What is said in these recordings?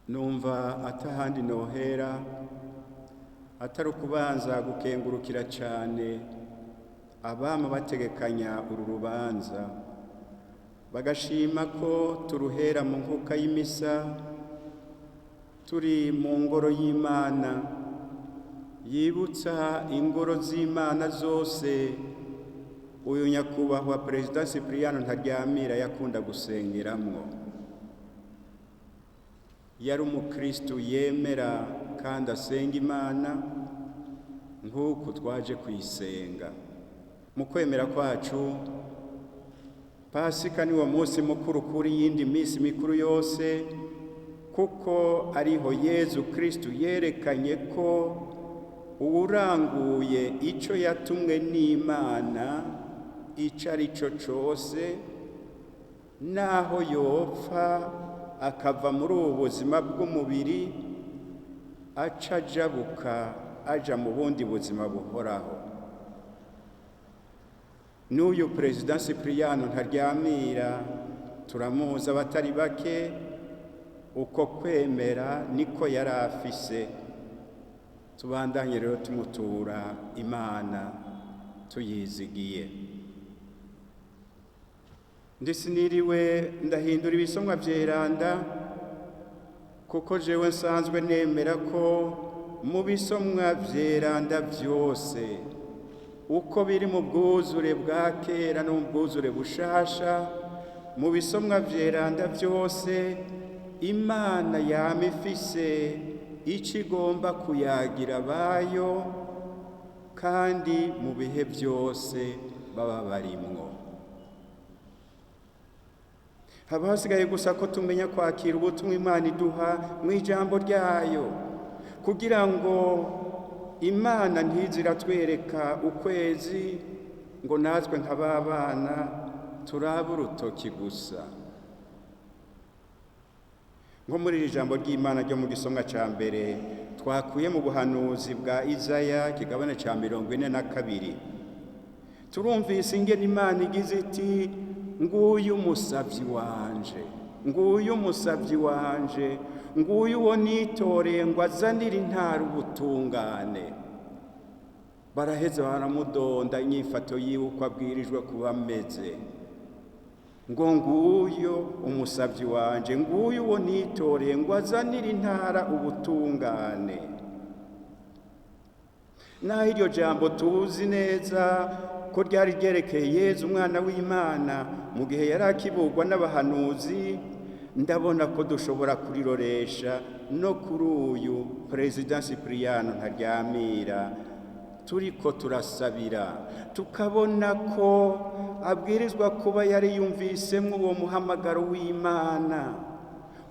Numva atahandi nohera atari ukubanza gukengurukira cyane abama bategekanya uru rubanza, bagashima ko turuhera mu nkuka y'imisa turi mu ngoro y'Imana yibutsa ingoro z'Imana zose. Uyu nyakubahwa Perezida Cyprien Ntaryamira yakunda gusengeramwo. Yari umukristu yemera kandi asenga Imana nk'uku twaje kuyisenga. Mu kwemera kwacu, Pasika ni wo munsi mukuru kuri yindi minsi mikuru yose, kuko ariho Yezu Kristu yerekanye ko uwuranguye ico yatumwe n'Imana ico ari cyo cose, naho yopfa akava muri ubu buzima bw'umubiri, aca ajabuka aja mu bundi buzima buhoraho. N'uyu Perezida Cyprien Ntaryamira turamuzi abatari bake, uko kwemera niko yari afise. Tubandanye rero tumutura Imana tuyizigiye. Ndetse niriwe ndahindura ibisomwa vyeranda, kuko jewe nsanzwe nemera ko mu bisomwa vyeranda vyose uko biri mu bwuzure bwa kera no mu bwuzure bushasha, mu bisomwa vyeranda vyose Imana yama ifise ico igomba kuyagira abayo, kandi mu bihe vyose baba barimwo. Haba hasigaye gusa ko tumenya kwakira ubutumwa Imana iduha mu ijambo ryayo, kugira ngo Imana ntiziratwereka ukwezi ngo natwe nk'ababana turabe urutoki gusa. Nko muri iri jambo ry'Imana ryo mu gisomwa ca mbere twakuye mu buhanuzi bwa Izaya kigabane ca 42, turumvise ingene Imana igize iti: nguyu umusavyi wanje, nguyu umusavyi wanje, nguyu uwo nitoreye ngo azanire intara ubutungane. Baraheza baramudonda inyifato yiwe uko abwirijwe kuba ameze, ngo nguyu umusavyi wanje, nguyu uwo nitoreye ngo azanire intara ubutungane. Naho iryo jambo tuzi neza ko ryari ryerekeye Yezu umwana w'Imana mu gihe yari akibugwa n'abahanuzi, ndabona ko dushobora kuriroresha no kuri uyu Perezida Cyprien Ntaryamira turiko turasabira, tukabona ko abwirizwa kuba yari yumvisemwo uwo muhamagaro w'Imana,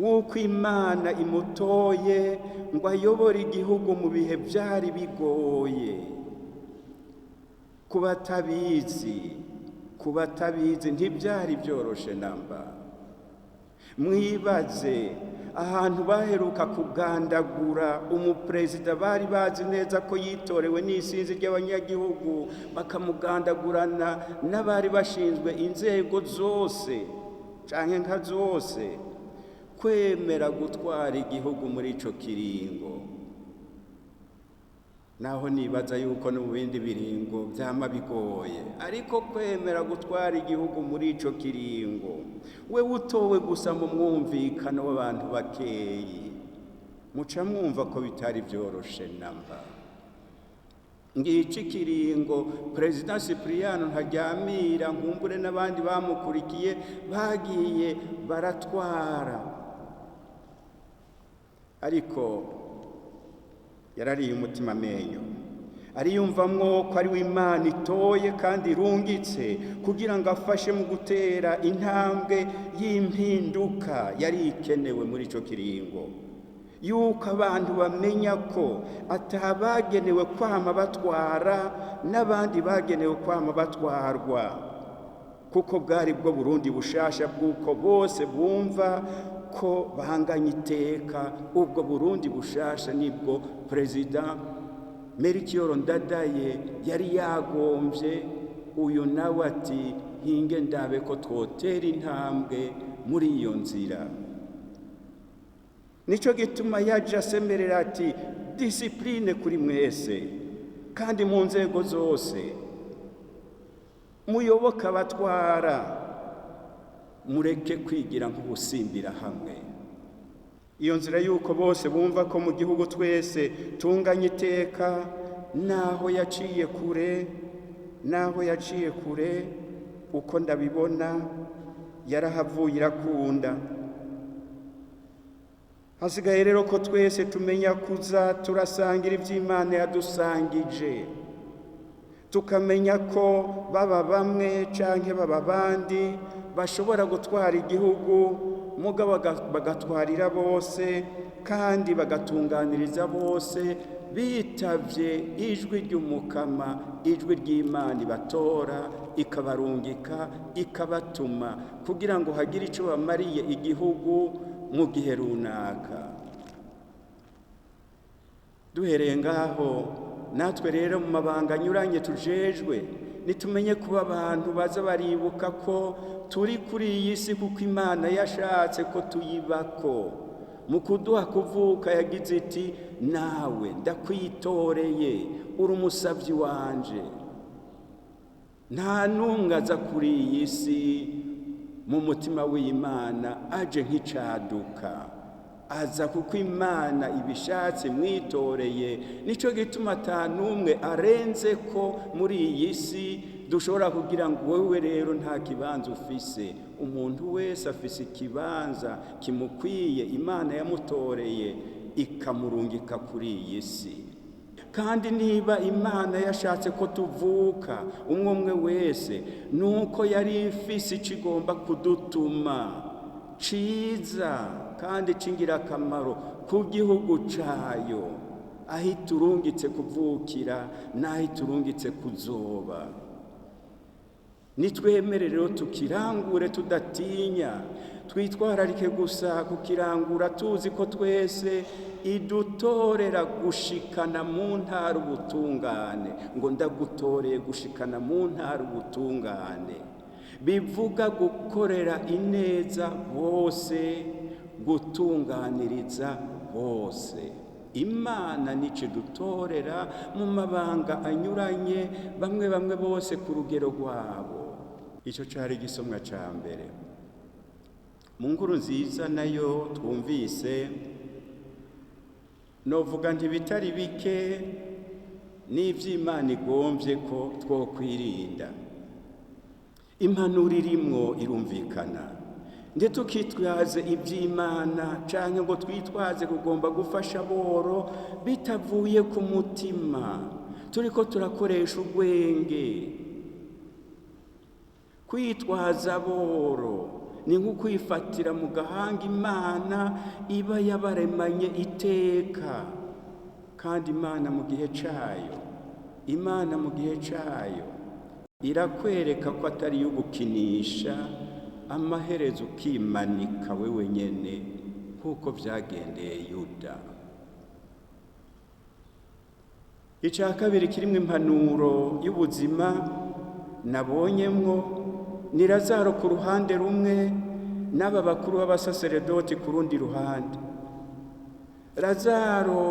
w'uko Imana imutoye ngo ayobore igihugu mu bihe byari bigoye. Kubatabizi ntibyari byoroshe namba. Mwibaze ahantu baheruka kugandagura umuperezida bari bazi neza ko yitorewe n'isinzi ry'abanyagihugu, bakamugandagurana n'abari bashinzwe inzego zose canke nka zose, kwemera gutwara igihugu muri ico kiringo. Naho nibaza yuko no mu bindi biringo vyama bigoye, ariko kwemera gutwara igihugu muri ico kiringo, we utowe gusa mu mwumvikano w'abantu bakeyi, muca mwumva ko bitari vyoroshe namba. Ngici kiringo Perezida Cyprien Ntaryamira nkumbure n'abandi bamukurikiye bagiye baratwara, ariko yarariye umutima amenyo, ariyumvamwo ko ari Imana itoye kandi irungitse kugira ngo afashe mu gutera intambwe y'impinduka yari ikenewe muri ico kiringo, yuko abantu bamenya ko atabagenewe kwama batwara n'abandi bagenewe kwama batwarwa, kuko bwari bwo Burundi bushasha bw'uko bose bumva ko bahanganye iteka. Ubwo Burundi bushasha nibwo Perezida Melchior Ndadaye yari yagombye. Uyu nawe ati hinge ndabe ko twotera intambwe muri iyo nzira. Nicyo gituma yaje asemerera ati discipline kuri mwese kandi mu nzego zose, muyoboke abatwara, mureke kwigira nk'ubusimbira hamwe. Iyo nzira y'uko bose bumva ko mu gihugu twese tunganya iteka, naho yaciye kure, naho yaciye kure, uko ndabibona yarahavuye irakunda. Hasigaye rero ko twese tumenya kuza turasangira iby'Imana yadusangije, tukamenya ko baba bamwe canke baba abandi bashobora gutwara igihugu, mugabo bagatwarira bose kandi bagatunganiriza bose, bitavye ijwi ry'Umukama, ijwi ry'Imana ibatora, ikabarungika, ikabatuma kugira ngo hagire ico bamariye igihugu mu gihe runaka. Duhereye ngaho natwe rero mu mabanga anyuranye tujejwe, nitumenye kuba abantu baza baribuka ko turi kuri iyi si kuko Imana yashatse ko tuyibako. Mu kuduha kuvuka yagize iti nawe ndakwitoreye, uri umusavyi wanje. Nta n'umwe aza kuri iyi si mu mutima w'Imana aje nk'icaduka, aza kuko Imana ibishatse mwitoreye. Nico gituma ata n'umwe arenze ko muri iyi si dushobora kugira ngo wewe rero nta kibanza ufise. Umuntu wese afise ikibanza kimukwiye Imana yamutoreye ikamurungika kuri iyi si. Kandi niba Imana yashatse ko tuvuka umwe umwe wese, nuko yari ifise ico igomba kudutuma ciza kandi c'ingirakamaro ku gihugu cayo, aho iturungitse kuvukira n'aho iturungitse kuzoba. Nitwemere rero tukirangure tudatinya, twitwararike gusa kukirangura tuzi ko twese idutorera gushikana mu ntara ubutungane. Ngo ndagutoreye gushikana mu ntara ubutungane, bivuga gukorera ineza bose, gutunganiriza bose. Imana nico idutorera mu mabanga anyuranye, bamwe bamwe bose ku rugero rwabo. Ico cari igisomwa ca mbere. Mu nkuru nziza nayo twumvise, novuga nti bitari bike n'ivy'Imana igomvye ko twokwirinda. Impanuro irimwo irumvikana, ndetse tukitwaze iby'Imana canke ngo twitwaze kugomba gufasha boro bitavuye ku mutima, turiko turakoresha ubwenge. Kwitwaza boro ni nko kwifatira mu gahanga Imana iba yabaremanye iteka, kandi Imana mu gihe cayo, Imana mu gihe cayo irakwereka ko atari iyo gukinisha, amaherezo ukimanika wewe nyene nk'uko vyagendeye Yuda. Ica kabiri kirimwo impanuro y'ubuzima nabonyemwo ni Lazaro ku ruhande rumwe n'aba bakuru b'abasaseredoti ku rundi ruhande. Lazaro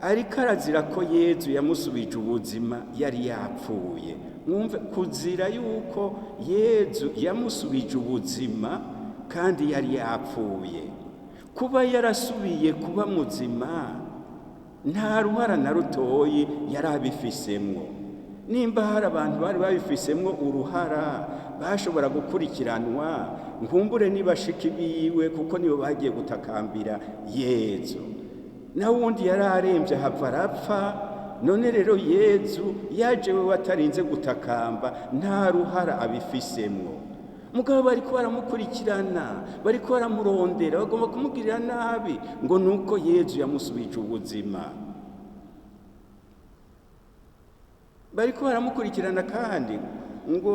ariko arazira ko Yezu yamusubije ubuzima yari yapfuye. Mwumve kuzira yuko Yezu yamusubije ubuzima kandi yari yapfuye. Kuba yarasubiye kuba muzima nta ruhara na rutoyi yari abifisemwo. Nimba hari abantu bari babifisemwo uruhara bashobora gukurikiranwa, nkumbure nibashiki biwe kuko nibo bagiye gutakambira Yezu. Na wundi yari aremvye ahava arapfa. None rero Yezu yaje we atarinze gutakamba, nta ruhara abifisemwo. Mugabo bariko baramukurikirana, bariko baramurondera, bagomba kumugirira nabi ngo nuko Yezu yamusubije ubuzima. Bariko baramukurikirana kandi ngo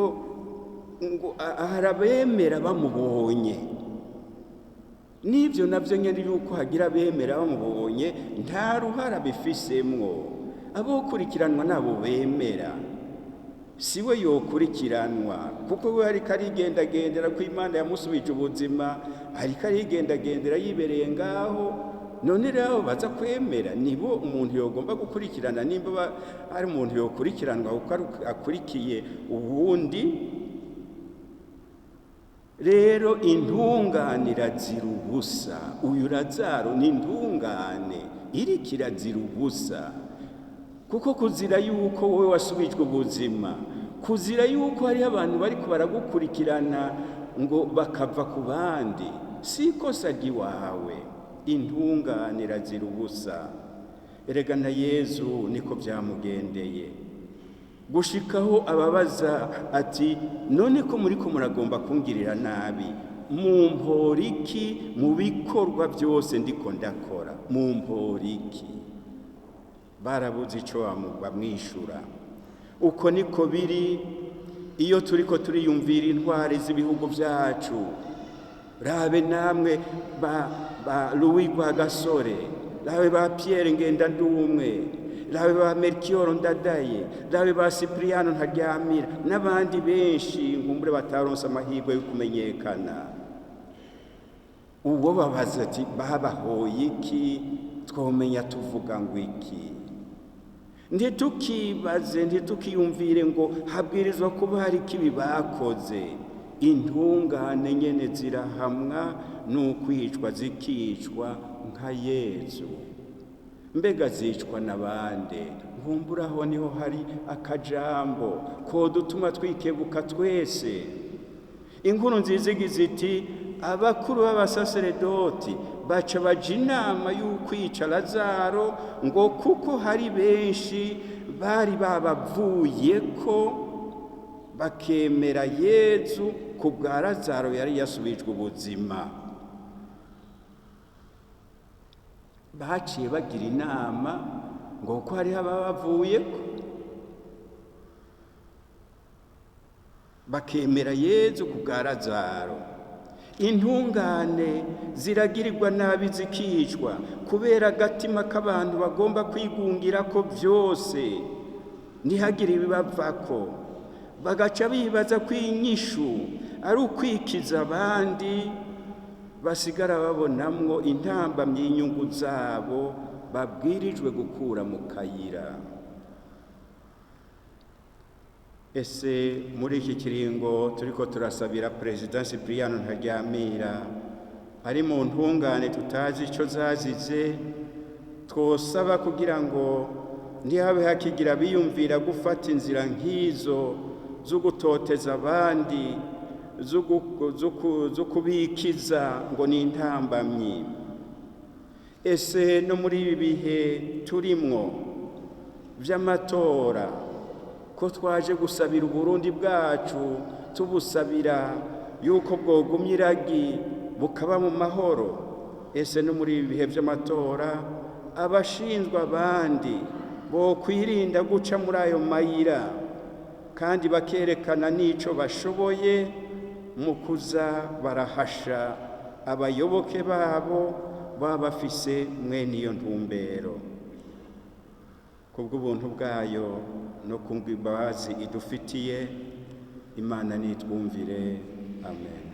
harabemera bamubonye. Nivyo navyo nyene yuko hagira abemera bamubonye nta ruhara bifisemwo. Abokurikiranwa nabo bemera, siwe yokurikiranwa kuko we ariko arigendagendera ko Imana yamusubije ubuzima, ariko arigendagendera yibereye ngaho. None rero baza kwemera nibo umuntu yogomba gukurikirana, nimba ari umuntu yokurikiranwa kuko akurikiye uwundi. Rero intungane irazira ubusa. Uyu Lazaro ni intungane iriko irazira ubusa, kuko kuzira yuko wowe wasubijwe ubuzima, kuzira yuko hariho abantu bariko baragukurikirana ngo bakava ku bandi, si ikosa ry'iwawe. Intungane irazira ubusa. Erega na Yezu niko byamugendeye, gushikaho ababaza ati: "None ko muriko muragomba kungirira nabi, mumpora iki mu bikorwa byose ndiko ndakora? Mumpora iki?" Barabuze ico bamwishura. Uko niko biri iyo turiko turiyumvira intwari z'ibihugu byacu. Rabe namwe ba Louis Rwagasore, rabe ba Pierre Ngendandumwe, rabe ba Melchior Ndadaye, rabe ba Cipriano Ntaryamira n'abandi benshi nkumbure bataronse amahirwe yo kumenyekana. Uwo babaza ati: "Babahoye iki?" Twomenya tuvuga ngo iki? Ntitukibaze, ntitukiyumvire ngo habwirizwa kuba hari ikibi bakoze. Intungane nyene zirahamwa n'ukwicwa, zikicwa nka Yezu. Mbega zicwa n'abande? Nkumburaho niho hari akajambo kodutuma twikebuka twese. Inkuru nziza igize iti: abakuru b'abasaseredoti baca baja inama y'ukwica Lazaro, ngo kuko hari benshi bari babavuye ko bakemera Yezu ku bwa Lazaro yari yasubijwe ubuzima. Baciye bagira inama ngo kuko hariho ababavuye ko bakemera Yezu ku bwa Lazaro. Intungane ziragirirwa nabi, zikicwa kubera agatima k'abantu bagomba kwigungira ko byose, ntihagire ibibavako, bagaca bibaza ko inyishu ari ukwikiza abandi, basigara babonamwo intambamyi y'inyungu zabo babwirijwe gukura mu kayira. Ese muri iki kiringo turiko turasabira Perezida Cipriano Ntaryamira ari mu ntungane tutazi ico zazize, twosaba kugira ngo ntihabe hakigira biyumvira gufata inzira nk'izo zo gutoteza abandi, zo kubikiza ngo ni intambamyi? Ese no muri ibi bihe turimwo vy'amatora, ko twaje gusabira Uburundi bwacu, tubusabira yuko bwogumya iragi bukaba mu mahoro, ese no muri ibi bihe vy'amatora abashinzwe abandi bokwirinda guca muri ayo mayira, kandi bakerekana n'ico bashoboye mu kuza barahasha abayoboke babo baba bafise mwene iyo ntumbero? Kubw'ubuntu bwayo no kubw'imbabazi idufitiye, Imana nitwumvire. Amen.